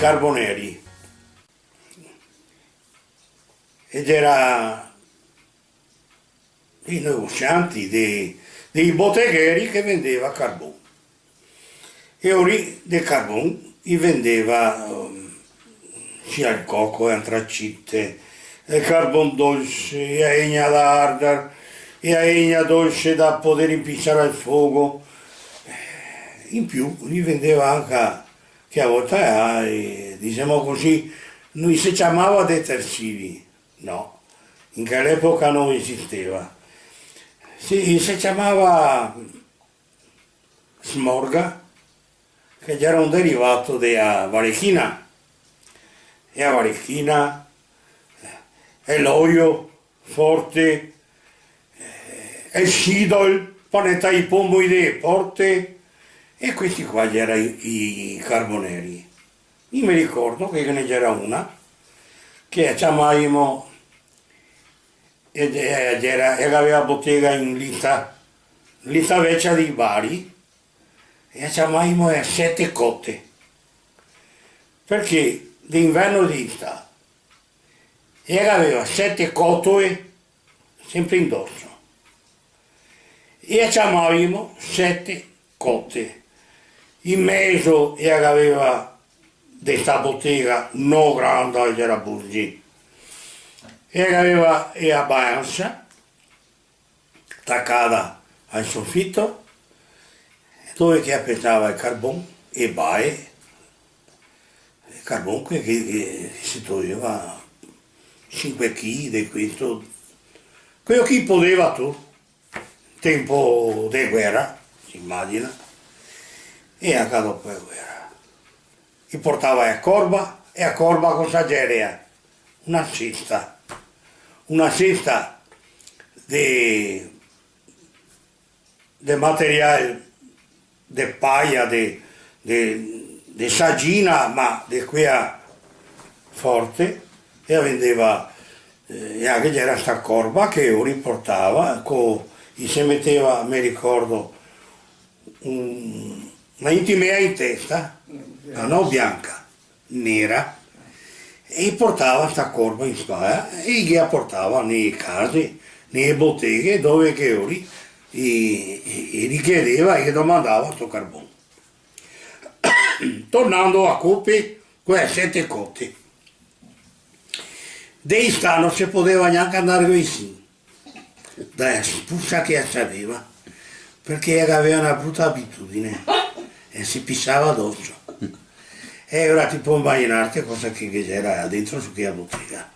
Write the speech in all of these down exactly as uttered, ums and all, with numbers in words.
carboneri. E gera dei negozianti, dei, dei botegheri che vendeva carbon. E lori de carbon i vendeva, ehm, sia el coco, e antracite, e carbon dolse, e a legna da ardar, e a legna dolse da poder inpisar al fogo. In più, i vendeva anca che a volta, eh, disemo cusì, no i se ciamava detersivi, no, in quela epoca no esisteva. Se, se ciamava smorga, che gera un derivato de a varechina, e a varechina, e l'oio forte, eh, el sidol, par netar i pomoi de porte, e questi qua gera i, i carboneri. Mi me ricordo che ghe ne gera una, che a ciamavimo, e, e, gera, e gaveva botega in Lita, Lita Vecia de Bari, e a ciamavimo e sete cote, parché d'inverno e d'istà e gaveva sete cotoe senpre indoso. E a ciamavimo sete cote. In mezo e a gaveva de sta botega, no granda, gera bugi. E a gaveva e a balansa, tacada al sofito, dove che a pesava el carbon, e bae, el carbon che, che, che se toglieva sinque chili de questo, quelo che i podeva, tu, tempo de guera, se imagina, e anca dopo la guera. I portava la corba, e la corba cosa gera? Una sesta, una sesta de, de material, de paia, de, de, de sagina, ma de quela forte, e la vendeva, eh, e anca gera sta corba che lori portava, co, i se meteva, me ricordo, un, na intimea in testa, ma no bianca, nera, e i portava sta corba in spala, e i ghe la portava ne le case, ne le boteghe, dove che lori i, i, i richiedeva e domandava sto carbon. Tornando a cope, co le sete cote. De istà no se podeva gnanca andar visin, da la spusa che la saveva, parché la gaveva na bruta abitudine, e se pisava doso. E ora ti pol imaginarte cosa che, che gera dentro su quela botega.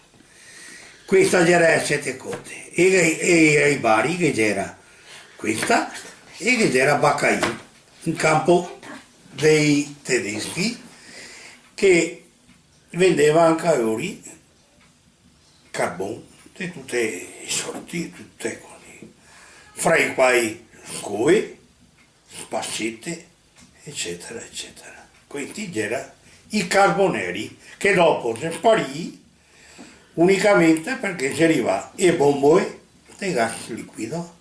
Questa gera le sete cote, e, e, e i bari che gera questa, e che gera Bacain, in canpo dei tedeschi, che vendeva anca lori carbon de tute e sorti, tute cose, fra i quai scoe, spasete, ecetera, ecetera. Questi gera i carboneri, che dopo xe sparì unicamente parché xe rivà le bomboe de gas liquido,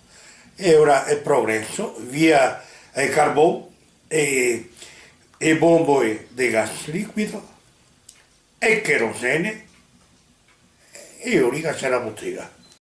e ora el progreso, via el carbon, e, e bomboe de gas liquido, e querosene, e lori che gera botega.